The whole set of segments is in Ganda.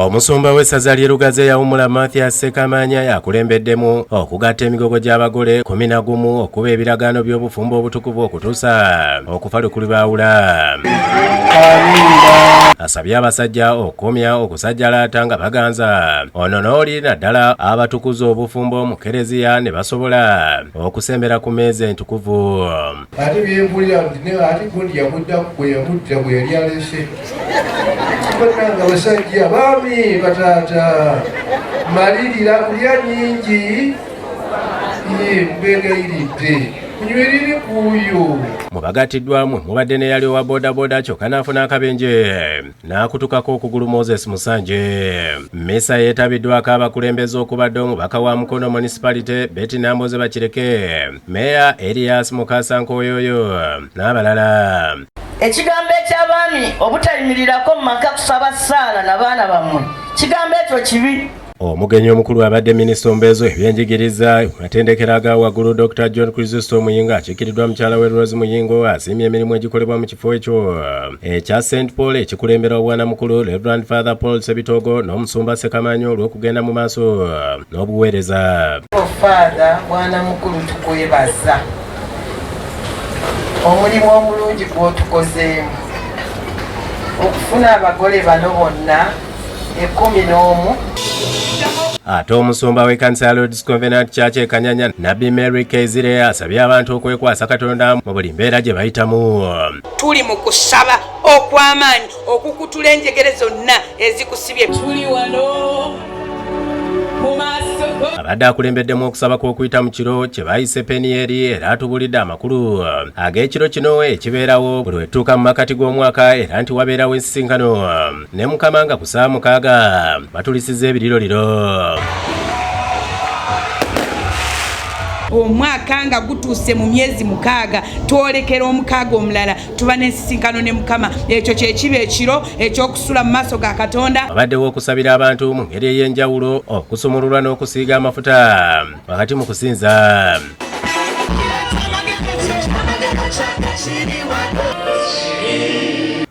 Omusumba w'essaza ly'e Lugazi eyawummula Mathias Ssekamanya yakulembeddemu okugatta emigogo gy'abagole 11 okuba ebiragaano by'obufumbo obutukuvu okutuusa okufa lwe kulibaawula. Asabye abasajja okukomya okusajjalaata nga baganza ono n'oli naddala abatukuza obufumbo mu kereziya ne basobola okusembera ku mmeeza entukuvu. Ate byempulira nti ne ate gundi yamudda gwe yamuddira gwe yali alese. Bannange abasajja baami bataata malirira kulya nyingi ye mbegayiridde nywerere kuuyo. Mu bagattiddwa mwe mubadde n'eyali owa bodaboda kyokka n'afuna akabenje n'akutukako okugulu Moses Musanje. Mmisa yeetabiddwako abakulembeze okubadde omubaka wa Mukono Municipality Betty Namboze Bakireke, Meeya Erias Mukasa Nkoyoyo n'abalala. Ekigambo eky'abaami obutayimirirako mu maka kusaba ssaala na baana bammwe, kigambo ekyo kibi. Omugenyi omukulu abadde minisita omubeezi w'ebyenjigiriza mu matendekero aga waggulu Dr. John Chrysostom Muyingo akiikiriddwa mukyala we Rose Muyingo asiimye emirimu egikolebwa mu kifo ekyo ekya St Paul ekikulembera obwanamukulu Reverend Father Paul Sebitogo n'omusumba Sekamanyo olw'okugenda mu maaso n'obuweereza. Father bwanamukulu tukwebaza omulimu omulungi gw'otukozeemu okufuna abagole bano bonna 11. Ate omusumba w'ekkanisa ya Lord's Covenant Church e Kanyanya Nabbi Mary Keizire asabye abantu okwekwasa Katonda mu buli mbeera gye bayitamu. Tuli mu kusaba okw'amaanyi okukutula enjegere zonna ezikusibye. Tuli wano mu maaso go. Abadde akulembeddemu okusaba kw'okuyita mu kiro kye bayise Penieri era atubulidde amakulu ag'ekiro kino ekibeerawo buli lwetuuka mu makkati g'omwaka era nti wabeerawo ensisinkano ne Mukama nga ku ssaawa 6 batulisiza ebiriroliro. Omwaka nga gutuuse mu myezi 6 twolekera omukaaga omulala tuba n'ensisinkano ne Mukama. Ekyo kye kiba ekiro eky'okusula mu maaso ga Katonda. Wabaddewo okusabira abantu mu ngeri ey'enjawulo, okusumululwa n'okusiiga amafuta wakati mu kusinza.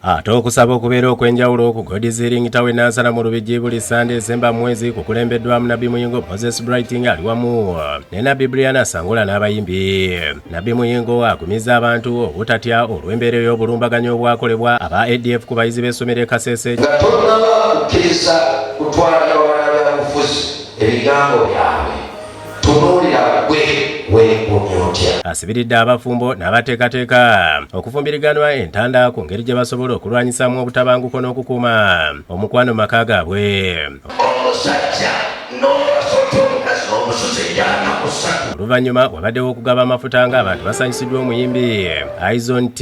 Ate okusaba okubeera okw'enjawulo ku God's Healing Tower e Nansana mu Lubigi buli Ssande esemba mwezi kukulembeddwamu Nabbi Muyingo Moses Bright ng'ali wamu ne Nabbi Brianna Sangula n'abayimbi. Nabbi Muyingo agumizza abantu obutatya olw'embeera ey'obulumbaganyi obwakolebwa aba ADF ku bayizi b'essomero e Kasese. Nga tonnaba kukkiriza kutwala bannabyabufuzi ebigambo byabwe, tunuulira ggwe weekuumye otya. Asibiridde abafumbo n'abateekateeka okufumbiriganwa entanda ku ngeri gye basobola okulwanyisaamu obutabanguko n'okukuuma omukwano mu maka gaabwe. Omusajja n'owasa otya omukazi n'omusuza enjala nnaku ssatu? Oluvannyuma wabaddewo okugaba amafuta ng'abantu basanyusiddwa omuyimbi Aizon T.